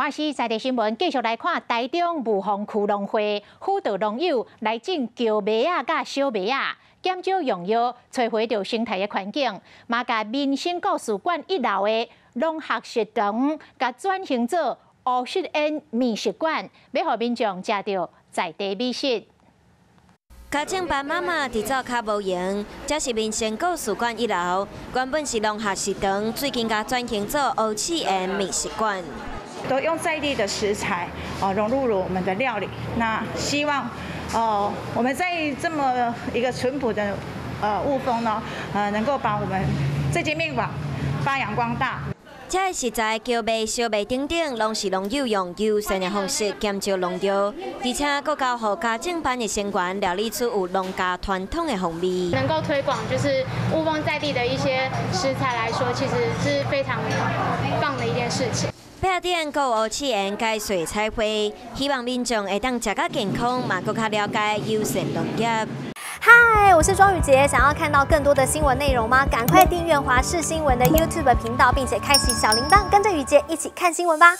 華視在地新聞繼續來看台中霧峰區農會輔導農友來種蕎麥仔佮小麥仔，減少用藥，摧毀著生態的環境，嘛共民生故事館一樓的農學食堂，共轉型做烏色煙麵食館，欲予民眾食著在地美食。家政班媽媽佇灶跤無閒，這是民生故事館一樓，原本是農學食堂，最近共轉型做烏刺煙麵食館。都用在地的食材哦融入了我們的料理。那希望哦我們在這麼一個淳樸的霧峰呢，能夠把我們這間麵館發揚光大。這个食材蕎麥、小麥等等，攏是農友用友善的方式減少農藥，而且閣交予家政班的成員料理出有農家傳統的風味。能夠推廣就是霧峰在地的一些食材來說，其實是非常棒的一件事情。壁頂閣有烏刺煙佮水彩畫，希望民眾會當食較健康，嘛閣較了解友善農業。嗨，我是莊宇傑，想要看到更多的新聞內容嗎？趕快訂閱華視新聞的 YouTube 頻道，並且開啟小鈴鐺，跟着宇傑一起看新聞吧。